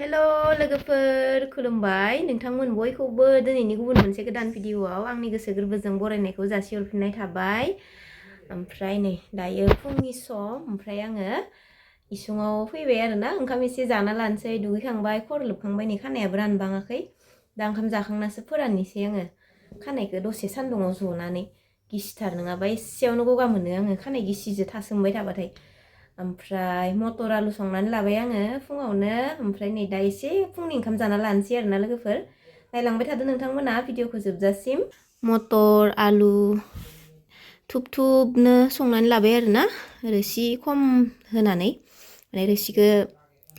हेल' लोगोफोर खुलुमबाय नोंथांमोन बयखौबो दिनैनि गुबुन मोनसे गोदान भिडिअआव आंनि गोसो गोरबोजों बरायनायखौ जासिहरफिननाय थाबाय। ओमफ्राय नै दायो फुंनि सम ओमफ्राय आङो इसुङाव फैबाय आरोना ओंखाम एसे जाना लानोसै दुगैखांबाय खर लोबखांबाय नै खानायाबो रानबाङाखै दा ओंखाम जाखांनासो फोराननोसै आङो खानायखौ दसे सान्दुङाव जनानै गिसिथार नङाबा एसेयावनो गगा मोनो आङो खानाय गिसिजो थासोमबाय थाबाथाय। ओमफ्राय मटर आलु संनानै लाबाय आङो फुङावनो ओमफ्राय नै दा एसे फुंनि ओंखाम जाना लानोसै आरोना लोगोफोर नायलांबाय थादो नोंथांमोना भिडिअखौ जोबजासिम। मटर आलु थुब थुबनो संनानै लाबाय आरोना रोसि खम होनानै माने रोसिखौ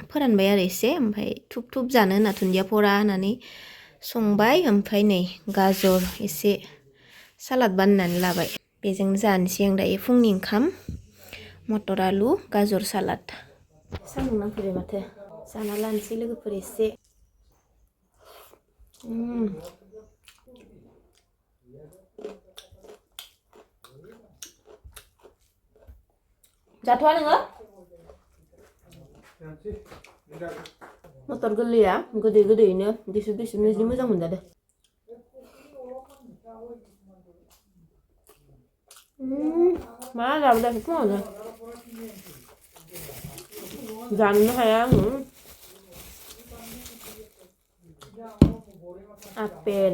फोरानबाय आरो एसे ओमफ्राय थुब थुब जानो होना दुन्दिया फरा होनानै संबाय। ओमफ्राय नै गाजर एसे सालाद बानायनानै लाबाय बेजोंनो जानोसै आं दायो फुंनि ओंखाम मटर आलु गाजर सालाद। सान्दुं नांफैबाय माथो जाना लानोसै लोगोफोर एसे। जाथ'आ नोङो मटर गोरलैया गोदै गोदैयैनो दैसुब दैसुबनो जि मोजां मोनजादो। मा जाबोदासो फुङावनो जानोनो हाया आङो आपेल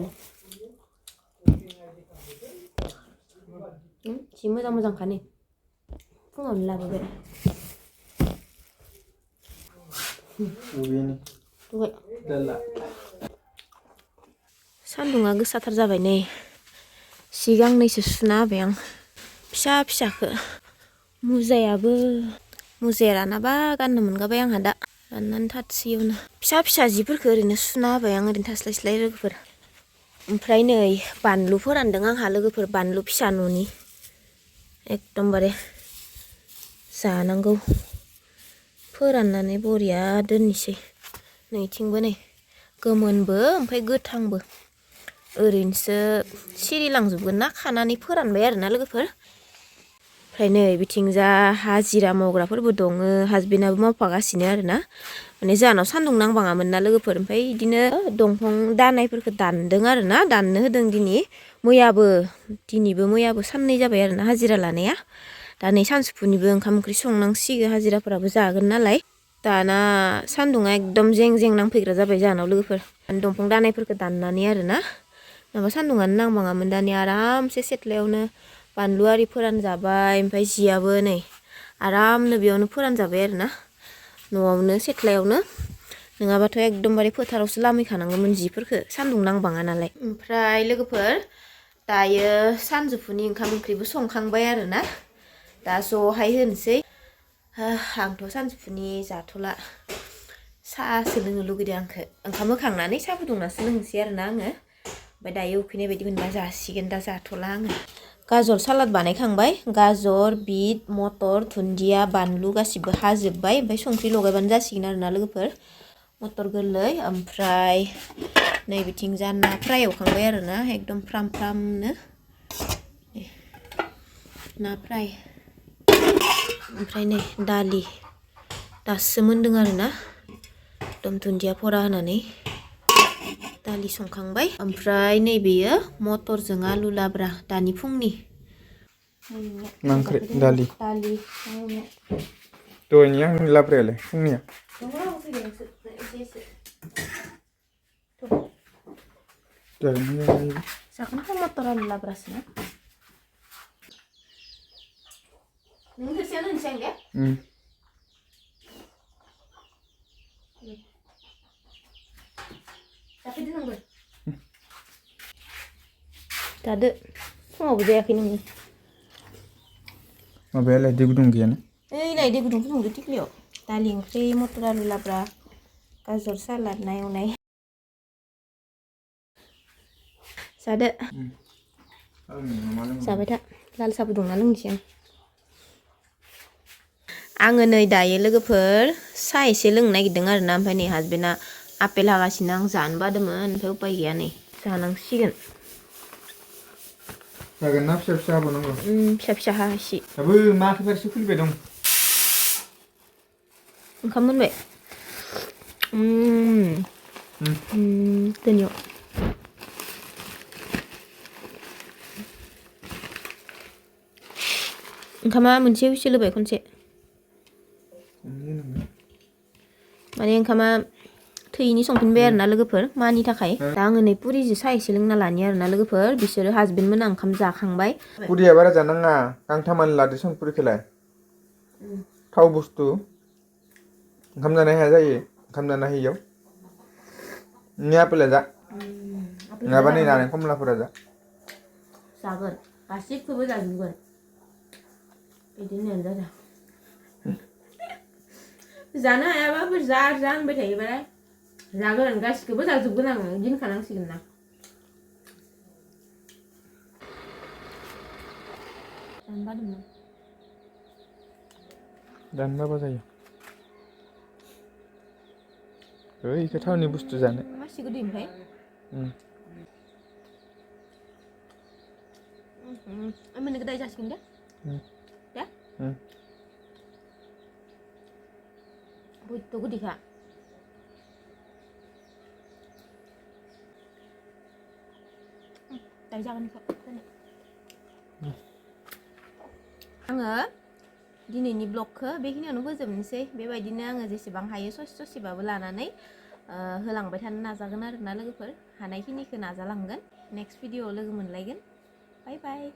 जि मोजां मोजांखा नै फुङावनो लाबोबाय। सान्दुङा गोसाथार जाबाय नै सि गांनैसो सुना होबाय आं फिसा फिसाखो मुजाया रानाबा गाननो मोनगाबाय आंहा दा राननानै थाथोंसैयावनो फिसा फिसा जिफोरखौ ओरैनो सुना होबाय आं ओरैनो थास्लाय स्लाय लोगोफोर। ओमफ्राय नै बानलु फोरानदों आंहा लोगोफोर बानलु फिसा न'नि एकदमबारे जानांगौ फोराननानै बरिया दोननोसै। नैथिंबो नै गोमोनबो ओमफ्राय गोथांबो ओरैनोसो सिरिलांजोबगोन ना खानानै फोरानबाय आरोना लोगोफोर। ओमफ्राय नै बिथिंजा हाजिरा मावग्राफोरबो दङ हासबेन्डआबो मावफागासिनो आरोना माने जोंहानाव सान्दुं नांबाङामोन ना लोगोफोर ओमफ्राय बिदिनो दंफां दानायफोरखौ दानदों आरोना दाननो होदों दिनैबो मैयाबो साननै जाबाय आरोना हाजिरा लानाया। दा नै सानजौफुनिबो ओंखाम ओंख्रि संनांसिगोन हाजिराफोराबो जागोन नालाय दाना सान्दुङा एकदम जें जें नांफैग्रा जाबाय जोंहानाव लोगोफोर दंफां दानायफोरखौ दाननानै आरोना नङाबा सान्दुङानो नांबाङामोन। दानिया आरामसे सेथ्लायावनो बानलु आरि फोरानजाबाय ओमफ्राय जियाबो नै आरामनो बेयावनो फोरानजाबाय आरोना न'आवनो सेथ्लायावनो नङाबाथ' एकदमबारे फोथारावसो लामहैखानांगौमोन जिफोरखौ सान्दुं नांबाङा नालाय। ओमफ्राय लोगोफोर दायो सानजौफुनि ओंखाम ओंख्रिबो संखांबाय आरोना दा ज'हाय होनोसै। आंथ' सानजौफुनि जाथ'ला साहासो लोंनो लुगैदों आंखो ओंखाम होखांनानै साहा फुदुंनासो लोंनोसै आरोना आङो ओमफ्राय दायो उखैनाय बायदि मोनबा जासिगोन दा जाथ'ला आङो। गाजर सालाद बानायखांबाय गाजर बिट मटर दुन्दिया बानलु गासिबो हाजोब्बाय ओमफ्राय संख्रि लगायबानो जासिगोन आरोना लोगोफोर मटर गोरलै। ओमफ्राय नै बिथिंजा ना फ्राय एवखांबाय आरोना एकदम फ्राम फ्रामनो ना फ्राय। ओमफ्राय नै दालि दासो मोनदों आरोना एकदम दुन्दिया फरा होनानै दालि संखांबाय। ओमफ्राय नैबेयो मटरजों आलु लाब्रा दानि फुंनि दालि दहायनिया लाब्रायालाय फुंनिया जाखोना मटर आलु लाब्रासो ना नों थोरसियाव दोनसै आं दे जाफैदो नोंबो जादो फुङावबो जायाखै नोङो माबायालाय दै गुदुं गैयाना ओइ नाय दै गुदुं फुदुंदो थिख्लियाव दालि ओंख्रि मटर आलु लाब्रा गाजर सालाद ना एवनाय जादो जाबाय था लाल साहा फुदुंना लोंनोसै आङो नै दायो लोगोफोर साहा एसे लोंनो नागिरदों आरोना ओमफ्राय नै हासबेन्डआ आपेल हागासिनो आं जानो बादोंमोन ओमफ्राय उपाय गैया नै जानांसिगोन। जागोन ना फिसा फिसा हाबावनांगौ फिसा फिसा हा एसे दाबो माखै फारसे खुलिबाय दं। ओंखाम मोनबाय दोनियो ओंखामा मोनसे हुइसेल होबाय खनसे माने ओंखामा थैनि संफिनबाय आरोना लोगोफोर मानि थाखाय दा आङो नै पुरिजों सा एसे लोंना लानि आरोना लोगोफोर बिसोरो हासबेन्ड मोना ओंखाम जाखांबाय पुरिया बारा जानाङा गांथामानो लादो सन पुरिखौलाय थाव बुस्थु ओंखाम जानो हाया जायो ओंखाम जानो हायियाव नि आपेला जा नङाबा नै नारें खमलाफोरा जा जागोन गासिबखौबो जाजोबगोन बिदि होननायानो जादों जानो हायाबाबो जा होनबाय थायोबालाय जागोन गासिखौबो जाजोबगोन आङो बिदि होनखानांसिगोन ना जानो बाबा जायो इखो थावनि बुस्थु जानो मासि गोदै ओमफ्राय मोननोखौ दाय जासिगोन दे दे बयथ' गोदैखा दाय जागोन आङो दिनैनि ब्लगखौ बेखिनियावनो फोजोबनोसै बेबायदिनो आङो जेसेबां हायो ससेबाबो लानानै होलांबाय थानो नाजागोन आरोना लोगोफोर हानायखिनिखौ नाजालांगोन नेक्स्ट भिडिअआव लोगो मोनलायगोन बाय बाय